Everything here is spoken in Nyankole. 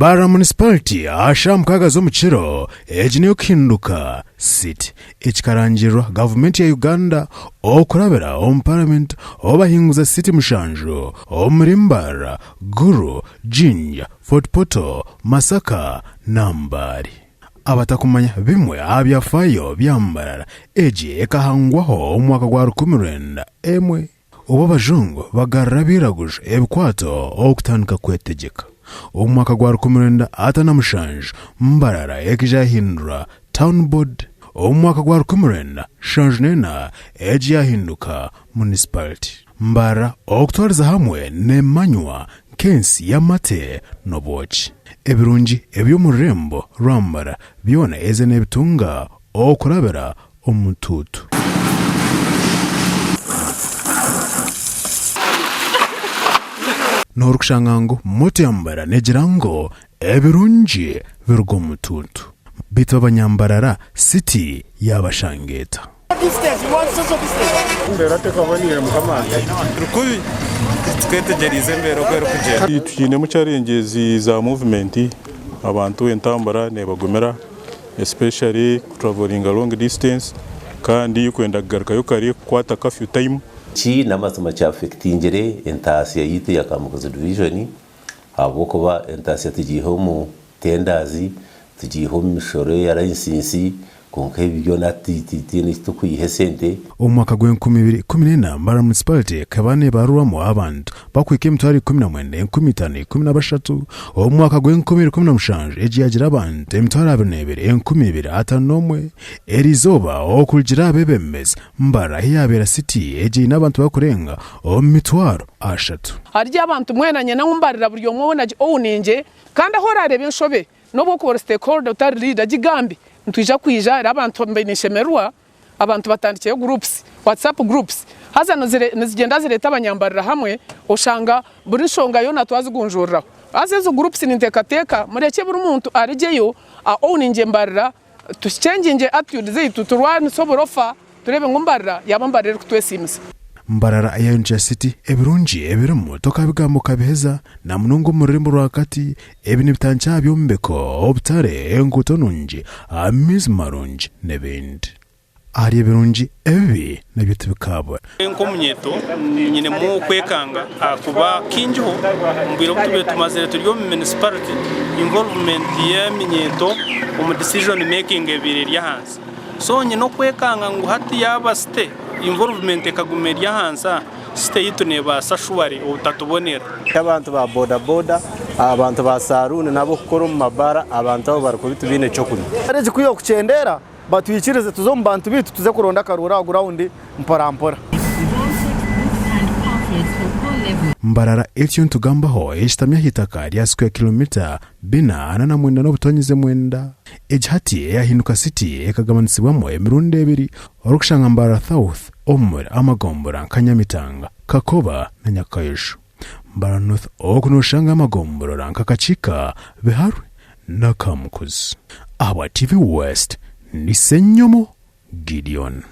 Mbarara Municipality aha shaaha mukaaga z'omukiro egi n'ey'okuhinduka City. Eki kikarangirirwa gavumenti ya Uganda okurabira omu Paramenti obu bahinguza City mushanju omuri Mbarara, Gulu, Jinja, Fort Portal, Masaka na Mbale. Abatakumanya bimwe aha byafaayo bya Mbarara, egi ekahangwaho omu mwaka gwa 1901. Obu abajungu bagarura abairaguju ebikwato okutandika kwetegyeka. Omu mwaka gwa 1957, Mbarara ekaija yahindurwa Town Board. Omu mwaka gwa 1974, egi yahinduka Municipality. Mbarara okutwariza hamwe nemanywa nk'ensi y'amate n'obwoki. Ebirungi eby'omu rurembo rwa Mbarara byona eze nebitunga okurabira omu ntuutu. N'orikushanga ngu moto ya Mbarara negira ngu ebirungi biruga omu ntuutu. Beitu abanyambarara city yabashanga eta? Embeera tekaboneire mukama wangye. Turi kubi tituketegyereize embeera oku erikugyenda. Twinemu challenges za movement, abantu entambura nebagumira especially ku travelinga long distance kandi kwenda kugarukayo kare kukwata curfew time. Eki n'amazima kyafekitingire entaasya yaitu eya Kamukuzi Division ahabw'okuba entaasya tugiiha omu tenders, tugiiha omu mishoro eya layisinsi kwonka ebi byona tihaine eki turikwiha esente. Omu mwaka gw'enkumi ibiri ikumi n'ena, Mbarara Municipality ekaba neebarirwamu abantu bakuhika emitwaro 19, 513. Omu mwaka gw'enkumi ibiri ikumi na mushanju, egi yaagira abantu emitwaro abiri n'ebiri, enkumi ibiri ataano n'omwe. Eri izooba, okurugiirira aha beebembezi, Mbarara ahu yaabeera city egi eine abantu barikurenga omu mitwaro ashatu. Ahari abantu mwena nyena ngu mbarira buri omwe weena agi owninge kandi ahu orareeba enshobe nobu okuba ori stakeholder otari leader gigambe nitwija kwija reero abantu baine nshemererwa abantu batandikireho groups whatsapp groups haza nizigyenda zireeta abanyambarira hamwe oshanga buri nshonga yoona twazigunjuriraho haza ezo groups ninteekateeka murekye buri muntu arugyeyo a owninge embarira tuchenjingye attitude zaitu turwanise oburofa tureebe ngu mbarira yaaba mbarira erikutwesiimisa. Mbarara eya Unity City ebirungi ebirimu tokabigamba okabiheza na munonga omu rurembo rwagati. Ebi nibitandikira aha byombeko, obutare, enguuto nungi, amaizi marungi n'ebindi. Ahari ebirungi, ebibi nabyo tibikaabura. Nk'omunyeeto nyinemu okwekanga ahakuba kaingiho omu bwire obu tubaire tumazire turi omu munisiparite, involvement y'eminyeeto omu decision making ebaire eri ahansi. So nyine okwekanga ngu hati yaaba site involvement ekaguma eri ahansi aha, site yaitu neebaasa surely obutatubonera. Abantu ba boda boda, abantu ba saruuni n'ab'okukora omu mabaara, abantu abo barikubi tibaine ky'okurya. Egi ku y'okukyendera, batwikirize tuze omu bantu baitu tuze kuronda akaruuru aha gurawundi mpora mpora. Mbarara etyo nitugambaho eshutami aha itaka rya square kilomita bina ana na mwenda n'obutonyize mwenda. Egi hati eyahinduka city ekagabanisibwamu emirundi ebiri orikushanga Mbarara South omuri amagombora nka Nyamitanga, Kakoba na Nyakaijo. Mbarara North oku noshanga amagomborora nka Kakiika, Biharwe na Kamukuzi. Ahabwa TV West, ndi Ssenyomo Gideon.